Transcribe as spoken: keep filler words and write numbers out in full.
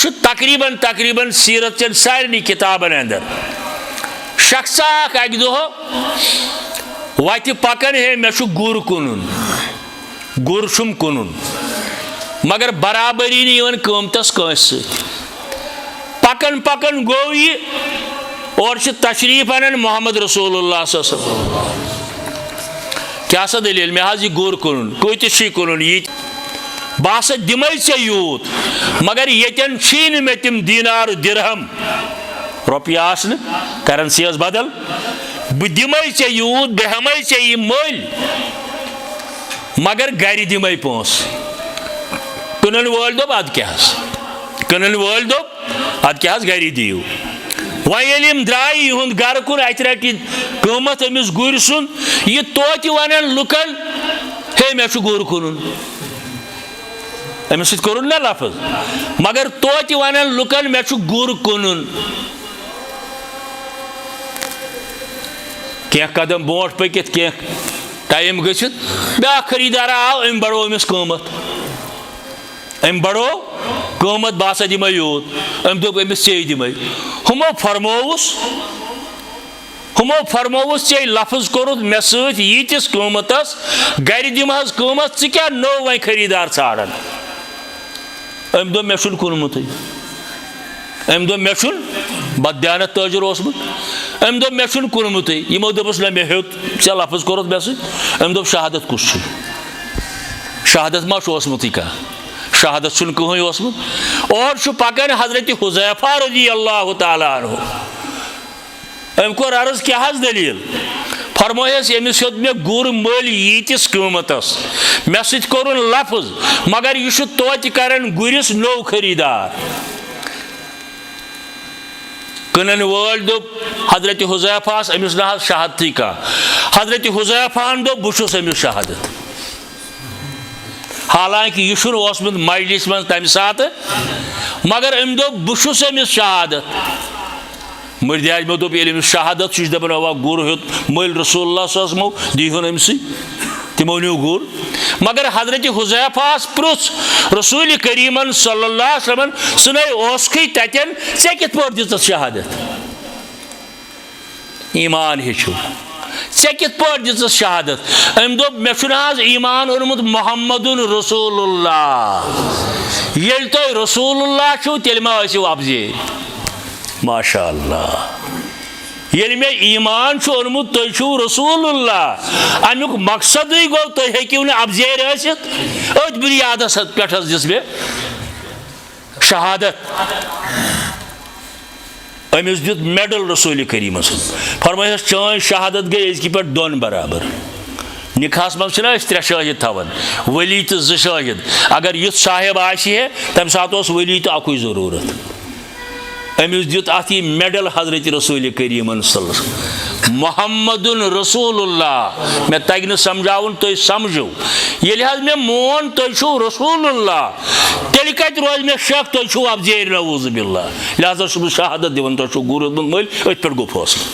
چھُ تقریباً، تقریباً سیرت چٮ۪ن سارنٕے کِتابَن اندر شخصا اکھ اکہِ دۄہ وتہِ پکان، ہے، مےٚ چھُ گُر کٕنُن، گُر چھُم کٕنُن، مگر برابری نہٕ یِوان قۭمتس کٲنٛسہِ سۭتۍ۔ پکان پکان گوٚو یہِ، اورٕ چھُ تشریف انان محمد رسول اللہ صلی اللہ علیہ وسلم۔ کیٛاہ سا دٔلیٖل؟ مےٚ حظ یہِ گُر کٕنُن، کۭتِس چھُے کٕنُن؟ یہِ تہِ۔ بہٕ ہسا دِمے ژےٚ یوٗت، مگر ییٚتٮ۪ن چھی نہٕ مےٚ تِم دینار و درہم، رۄپیہِ آسہٕ نہٕ، کرنسی ٲس بدل۔ بہٕ دِمے ژےٚ یوٗت، بہٕ ہٮ۪مے ژےٚ یہِ مٔلۍ، مگر گرِ دِمے پونٛسہٕ۔ کٕنن وٲلۍ دوٚپ، ادٕ کیٛاہ حظ؟ کٕنن وٲلۍ دوٚپ، ادٕ کیٛاہ حظ، گرِ دِیِو۔ وۄنۍ ییٚلہِ یِم درٛاے یِہُنٛد گرٕ کُن، اتہِ رٹہِ قۭمتھ أمِس گُرۍ سُنٛد، یہِ توتہِ ونن لُکن، ہے، مےٚ چھُ گُر کٕنُن۔ أمِس سۭتۍ کوٚرُن نہ لفظ، مگر توتہِ ونن لُکن، مےٚ چھُ گُر کٕنُن۔ کینٛہہ قدم برونٛٹھ پٔکِتھ، کینٛہہ ٹایم گٔژھِتھ، بیٛاکھ خریٖدارا آو، أمۍ بڑوو أمِس قۭمتھ۔ أمۍ بڑوو قۭمتھ، بہٕ ہسا دِمے یوٗت۔ أمۍ دوٚپ، أمِس ژے دِمے۔ ہُمو فرمووُس، ہُمو فرمووُس، ژے لفظ کوٚرُتھ مےٚ سۭتۍ ییٖتِس قۭمتس، گرِ دِمہٕ حظ قۭمتھ، ژٕ کیٛاہ نوٚو وۄنۍ خریٖدار ژھانڈان؟ أمۍ دوٚپ، مےٚ چھُنہٕ کُنمُتٕے۔ أمۍ دوٚپ، مےٚ چھُنہٕ، بددیانت تٲجر اوسمُت۔ أمۍ دوٚپ، مےٚ چھُنہٕ کُنمُتٕے۔ یِمو دوٚپُس، نہ، مےٚ ہیوٚت، ژےٚ لفظ کوٚرُتھ مےٚ سۭتۍ۔ أمۍ دوٚپ، شہادت کُس چھُ؟ شہادت ما چھُ اوسمُتٕے کانٛہہ؟ شہادت چھُنہٕ کٕہٕنۍ اوسمُت۔ اورٕ چھُ پکان حضرت حذیفہ رضی اللہ تعالیٰ عنہ۔ أمۍ کوٚر عرض، کیٛاہ حظ دٔلیٖل؟ فرمٲیس، أمِس ہیوٚت مےٚ گُر مٔلۍ ییٖتِس قۭمتس، مےٚ سۭتۍ کوٚرُن لفظ، مگر یہِ چھُ توتہِ کران گُرِس نوٚو خریٖدار۔ کٕنن وٲلۍ دوٚپ حضرت حذیفہس، أمِس نہ حظ شہادتٕے کانٛہہ۔ حضرت حذیفہن دوٚپ، بہٕ چھُس أمِس شہادت۔ حالانکہ یہِ چھُنہٕ اوسمُت مجلس منٛز تمہِ ساتہٕ، مگر أمۍ دوٚپ، بہٕ چھُس أمِس شہادت۔ مٔردِ اعظمو دوٚپ، ییٚلہِ أمِس شہادت چھُ، یہِ چھُ دَپان، اَوا، گُر ہیوٚت مٔلۍ رسول اللہ صلی اللہ علیہ وسلمو، دی ہُن أمِسٕے۔ تِمو نیوٗ گُر۔ مگر حضرت حذیفہس پرُژھ رسول کریٖمن صلی اللہ علیہ وسلمن، سُہ نے اوسکھٕے تَتٮ۪ن، ژےٚ کِتھ پٲٹھۍ دِژٕتھ شہادت؟ ایمان ہیٚچھِو۔ ژےٚ کِتھ پٲٹھۍ دِژٕس شہادت؟ أمۍ دوٚپ، مےٚ چھُنہٕ آز ایمان اوٚنمُت محمد رسول اللہ۔ ییٚلہِ تۄہہِ رسول اللہ چھُو، تیٚلہِ ما ٲسِو اپزے؟ ماشاء اللہ۔ ییٚلہِ مےٚ ایمان چھُ اوٚنمُت، تُہۍ چھِو رسول اللہ، اَمیُک مقصدٕے گوٚو، تُہۍ ہیٚکِو نہٕ اپزیرۍ ٲسِتھ۔ أتھۍ بُنیادس پٮ۪ٹھ حظ دِژ مےٚ شہادت۔ أمِس دیُت میڈل رسول کریٖمس۔ فرمٲیس، چٲنۍ شہادت گٔے أزکہِ پٮ۪ٹھ دۄن برابر۔ نکاحس منٛز چھِنہ أسۍ ترٛےٚ شٲہِد تھاوان، ؤلی تہٕ زٕ شٲہِد۔ اگر یُتھ صاحب آسہِ ہے، تَمہِ ساتہٕ اوس ؤلی تہٕ اَکُے ضروٗرت۔ أمِس دیُت اَتھ یہِ میڈل حضرت رسول کریٖمن صلی اللہ علیہ وسلم۔ محمد رسول اللہ۔ مےٚ تَگہِ نہٕ سمجھاوُن، تُہۍ سمجھِو۔ ییٚلہِ حظ مےٚ مون، تُہۍ چھِو رسول اللہ، تیٚلہِ کَتہِ روزِ مےٚ شک، تُہۍ چھِو اپزیرۍ، نعوذ باللہ۔ لہذا چھُس بہٕ شہادت دِوان، تۄہہِ چھُو گُر ہیوٚتمُت مٔلۍ، أتھۍ پٮ۪ٹھ گوٚو فٲصلہٕ۔